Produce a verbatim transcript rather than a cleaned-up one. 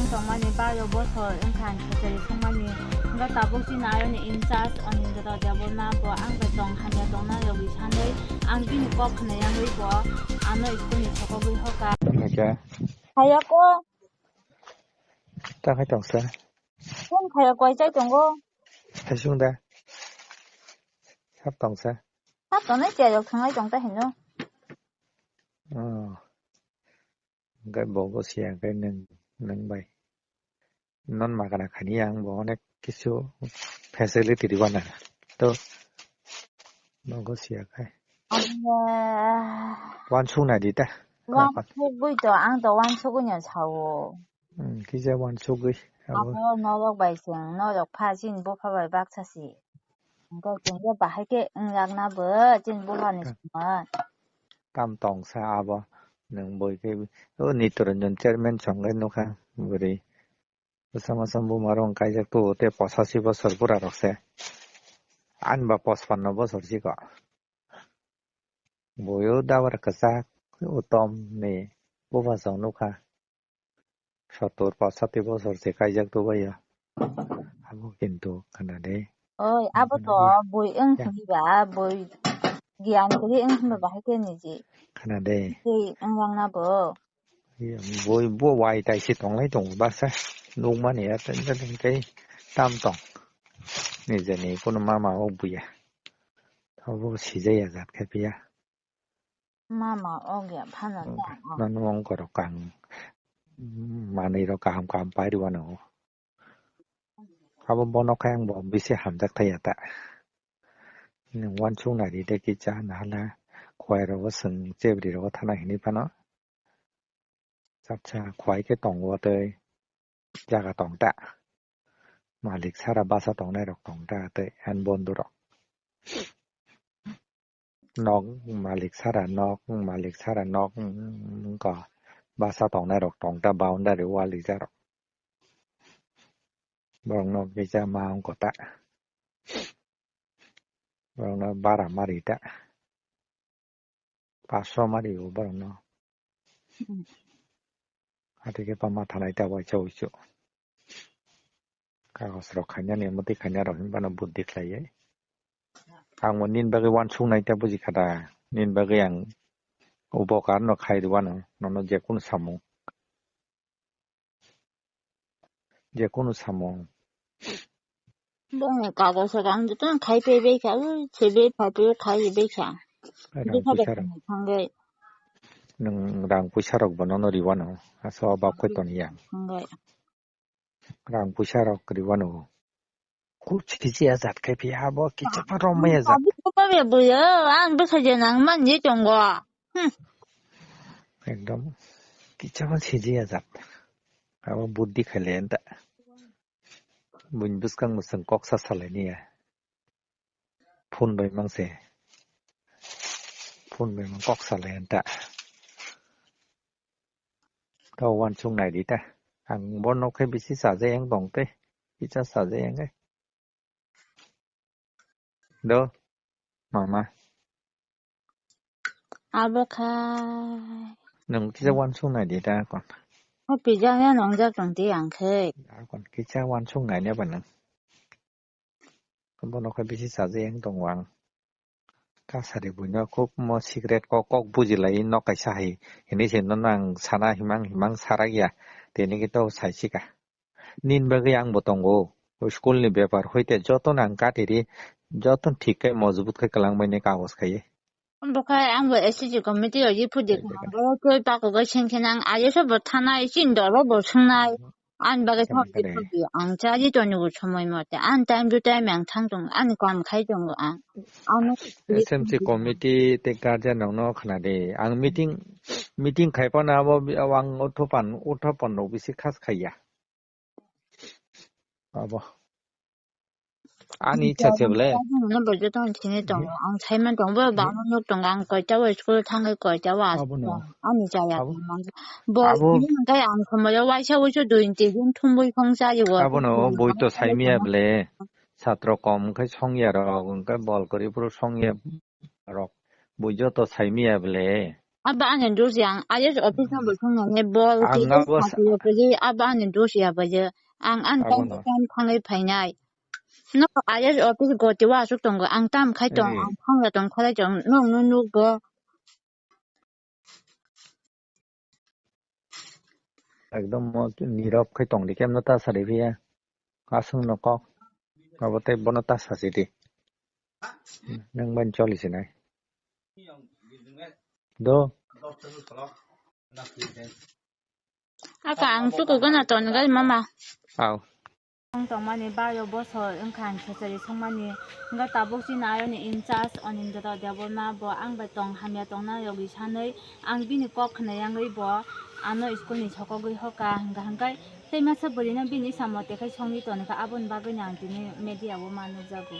tongmani baro bosor wngkha ang khecherwi thangmani. Hwnkhe tabuk chini ayoni in charge Anindra Debbarma bo ang bai tong hamya tongna yogwi sanwi ang bini kok khna yangwi bo ano school ni sokogwi hoka. Tongkha khe? Hayako. Ta khai tongsa. Phone khaya koi chai tongo. Hai sung da. Sab tongsa. Sab tongnai chai rok thangai tong ta hino. Oh. Hwnkhe bo bo siya hwnkhe nwng, nwng bai. Non magana khani ang bo onek kisu facility rwna. To bo bo siya khai. Wansuk nai di ta. Wansugwi to, ang to wansugwi no sao. Hmm, kisa wansugwi. Abo. Abo norok bai chwng, norok pha chini bupha bai baksa si. Hwnkhe chwng khe bahai khe wngjakna bo chini bupha ni songwi. Tam tong sa abo. Nwng boi khe o Nitoranjan chairman songwi nukha bwrwi. Bwsa masa buma rok kaijak tu tei posachi bosor bura rok se. Ani ba pospanno bosor si ko. Boyo dabar kwchak utom ni bupha song nukha. Sottor posachi bosor se kaijak tu bai ya. Abo kintu khana de. Oi, abo to bui wng hwnba, bui giyan kwrwi wng hwnba bahai khe niji. Khana de. Tei wng langna bo. Bui bo wai tai se tonglai tongo baksa. Nukmani ya tei tam tong. Nijeni kunu mama o buya. Abo sijaya jat khe phiya. Mama og ya phano ta. Nang nung ong korok kang manwi rok kaham kaham pai rwano. Abo bono khe ang bo bisi hamjak thaya ta. Nung wansuk nai ri de kisa nahala khwai rogo swng chebri rogo thana hinwi phano. Chapsa khwai khe tongo tei jaga tong ta. Malik sara basa tongnai rok tong ta tei ani bondo rok. Nok malik sara nok, malik sara nok, mm, wngkha basa tongnai rok tong ta, boundary wall rijak rok. Borok nok kisa ma wngkha ta. Borok no bara mari ta. Paso mari o borok no. Hmm. Hati khe pama thanai ta waisa uisu. Kagos rok khainani, mwtwi khaina rok hinba no buddhi khlaiwi. Ang bo nini bagwi wansuk nai ta buji kha da. Nini bagwi ang upokar no khai rwano, nono je kunu samung. Je kunu samung. Bongni kagos rok ang jotono khai paibai kha, ui, sebe phaipaiyo khai bai kha. Rang puisa rok. Thangwi. Nwng rang puisa rok bo nono riwano, asa o bak khe toni ya. Thangwi. Rang puisa rok riwano. Kuch kisi ajat khai phi abo kicha pa romai ajat. Abi ko pa be buyo, ang bwsa je nang man je tongo. Hmm. Ekdom kicha pa siji ajat. Abo buddhi khale enta. Buin bwskang mwswng kok sa salai niya. Phone bai mang se. Phone bai mang kok salai enta. Kau wansuk nai di ta. Ang bono khe bisi sajai ang tong te. Kicha sajai ang khe. Do, mama. Abo khai. Nwng kisa wansuk nai di da kon. O pizza ya nongjak tong di ang khe. Ya kon kisa wansuk nai ne ba nwng. Bono khe bisi sajai ang tongo ang. Kasari buino khub mo secret kok kok bujilai nok kaisa hai. Hini se nono ang sana himang himang sarak ya. Tini khe to saisika. Nini bagwi ang bo tongo. O school ni bepar hoite jotono ang katiri, jotono thik khe mojbut khe kwlangbaini kagoj khaiwi. Bwkha ang bo S C committee o ye phudi. Tei bwkha. Bo twi pakogo sengkhe nang aye se bo thanai, chini dolo bo swngnai. Ani bagwi thok di phudi ang chari toni bo somoi mote. Ani time to time ang thang tong, ani kam khai tongo ang. Ano S M C committee tei guardian rokno khna di. Ang meeting, meeting khai phano abo bi-, ang uthopan, uthopan rok bisi khas khaiya. Abo. Ani ichha se bole. Ano bo joto thini tongo. Ang saiman tongo, bo bangma nuk tongo. Ang koita o school thangwi koita o aswk. Abo no. Ani chaya. Abo. Bo abo. Ini hwnkhe ang somoi o waisa waisa dui tin din thumwi khong chayo. Abo no, boi to saimiya bole. Satro kom khai songya rok, hwnkhe bol kwrwi phuru songya rok. Boi joto saimiya bole. Abo ani dos ya, ang I S office no bo thangna ne bol Ang khe abo sa- sakhi yo khe abo ani dos ya ba je. Ang ani Abo time no. Time thangwi phainai. No I S office goti wa asuk tongo, ang tam khai tong, Ri. Ang thangla tong khalai tong, no no no go. Ekdom mo nirok khai tong di, kemno ta sari phiya. Aswk no kok. Abo tei bono ta sasi di. Nang ban choli sinai. Do. Aka ang tuku gana ton gal mama. Au. Ang tongmani baro bosor wngkha ang khechari songmani. Wngkha tabuk chini ayoni in charge Anindra Debbarma bo ang bai tong hamya tongna yogwi sanwi ang bini kok khna yangwi bo ano school ni sokogwi hoka hwnkha hwnkhe tei masa bwrwino bini samung tekhai songwi tonikha aboni bagwino ang tini media o ma nukjago.